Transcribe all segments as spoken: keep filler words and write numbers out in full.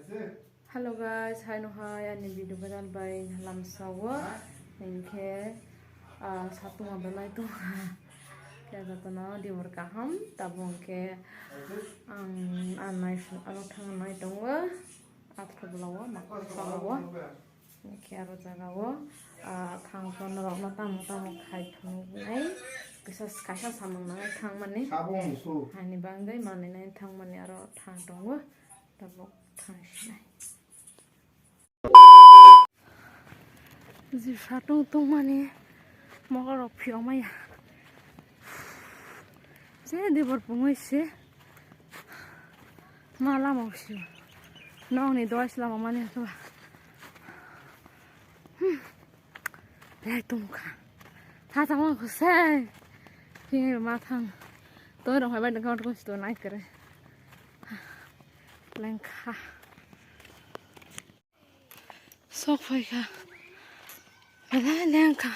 Hello guys, hai no hai ani video viral bai lamsao. Hinkhe, ah, satung abo nai tong. Khe jotono dibor kaham, tabuk hinkhe ang, ang nai, ano thang nai tongo. Atkha bwlao, makha bwlao. Hinkhe aro jagao, ah, thang phano norokno tamo tamo khai phunuknai. Kisa, kaisa samung nangnai thangmani. Sabung su. Hani bangwi manwi nai thangmani aro thang tongo. Tabuk thang sinai. Jibsa tung tungmani mokorok phiyok maya. Je dibor pungwi se ma lama usio. Nokni dois lama mani khe ba. Hmm. Belai tongkha. Tha tamo khosai. Khe ma thang. Toi rok hai bai dengkha tong si to nai kre. Lengkha. Sok phaikha. Belai lengkha.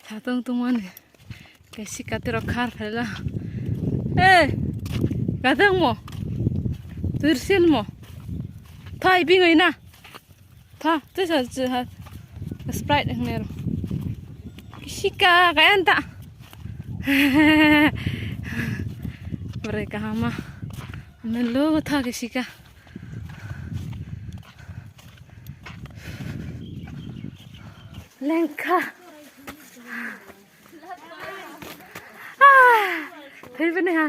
Satung tungmani. Kaisi katirok khar phaila. Eh! Gadang mo. Tursil mo. Thai bingoi na. Tha, tisa, tisa. Sprite hwngnai rw. Kisika, kaya anta. Bwrwi kahama. Melo tha kisika. Lengkha. Ah, thai bini ha.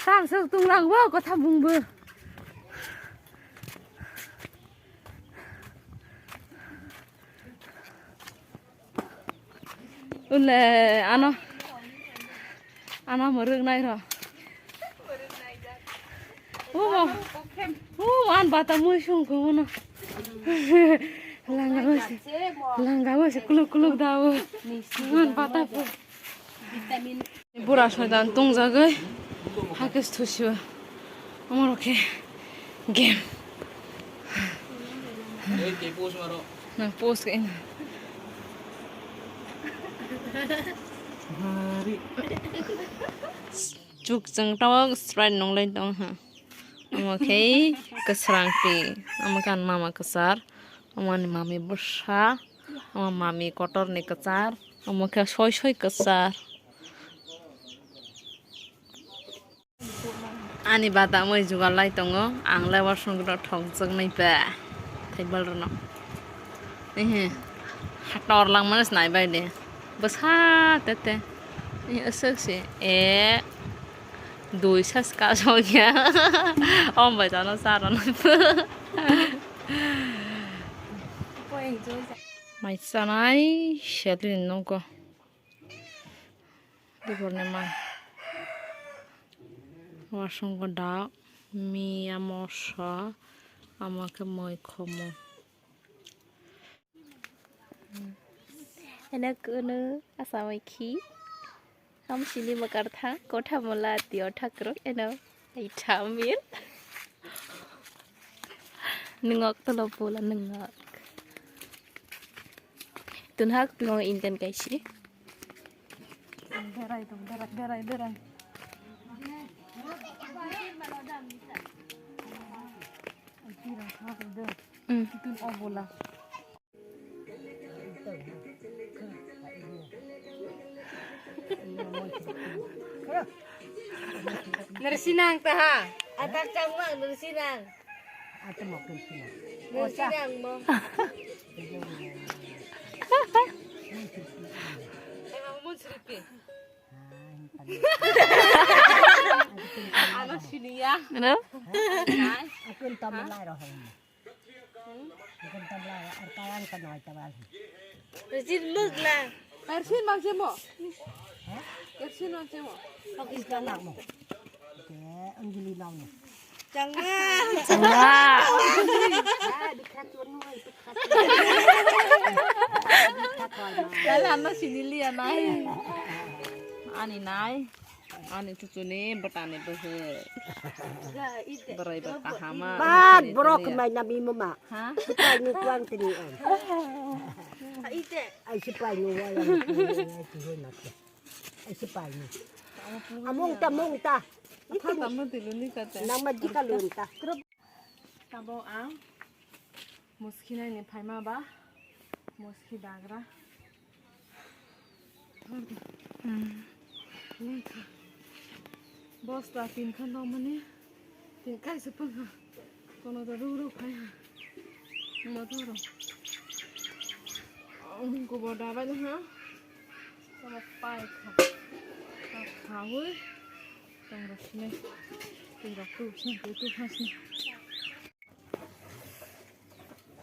Sam sok tung lang bo, kotha bung bo. Ule, ano, ano muruk nai ro. Oh, oh, an bata mui sung ko no. Langa mui se, langa mui se kuluk kuluk da o. An bata po. Bura soitan tongjagwi hakhe thusio. Omorok khe game. Nang post khe na. Chuk chwng tawk Sprite nunglai tong ha. Omo khe kwsrang twi. Omo khe ani mama kwchar. Omo ani mami bwsa. Omo mami kotor ni kwchar. Omo khe soi soi kwchar. Ani bata mui jugal lai tongo, ang le wasung rok thokjak nai ba, thaibal rok no. Ehe, hator lang mano se nai bai de, bwsa tete, ehe, aswk se, e, dui sa se ka song ya, om bai jano sa rw nai. Mai chanai, sel ni nogo. Diborni mai. Wasung dak, miya moso, amo khe moi khomo. Eno kunu asamaikhi. Hamsini mwkarthang, kotha mula tio thakrok, eno. Ai thamin. Nungok tolo pula nungok. Tunhak tungok inten kaisi. Berai tong, berai, berai, berai. Mm. Tun o bola. Nursinang taha. Atak changma nursinang. Nursinang mo. Emang mun sripi. Ano siniya. Ano? Nai. Akun tamalai rohong. Bukan tabla, arkawan kan wai tabal. Kersin mugla. Kersin mang semo. Hah? Kersin mang semo. Pakis galak mo. Ke, Anjali nau no. Changma. Changma. Ah, dikhat warna itu khat. Dikhat warna. Dala ano sinili anai. Ani nai. Ani chuchuni bwtani bwhwi. Bwrwi bwkha hama. Bat borok mai na bimo ma. Ha? Sipai ni kuang tini am. Ai sipai ni wala ni kuang tini na. Ai sipai ni. Among ta, mong ta. Apa kamu dulu ni kata? Nama jika lunta. Tabo ang muski nai ni phaima ba muski dagra. Hmm. Bosta tin khan dong mani tin kai se pang ha. Kono da ru ru khai ha. Ma to ro. Ang ko bo da ba ha. Kono pai kha. Kha wi. Tong ro sne. Twi rok tu sne tu tu ha sne.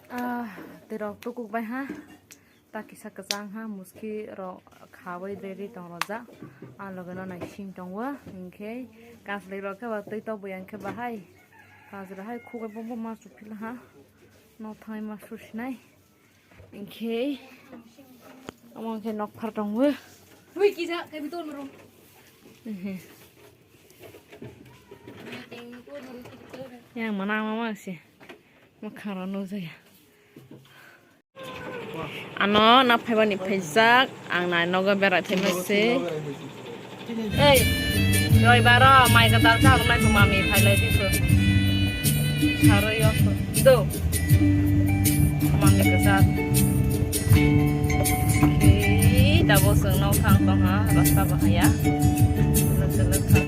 Ah, twi rok tukuk bai ha. Ta kisa kwchang ha, muski rok khawi ready tong rojak. A loge no nai sing tongo, hinkhe kaslai rok khe ba twi tok buya hinkhe bahai. Kajra hai khugui bumbo ma chuphi laha. No thangwi ma susinai. Hinkhe omo hinkhe nok phar tongo. Hui kisa khe bitor maro. Ehe. Yang mana mama si. Mwkhang rok nukjaya. Ano na phaibani phaijak, ang nai nogo berai phaima se. Ei, roibaro mai kwtal cha rwnai bo mami phailai di so. Saroi yo so. Do. Mami kwchak. Ei, dabo chwng nok thang tong ha, rasta bahaya. Lwk lwk thang.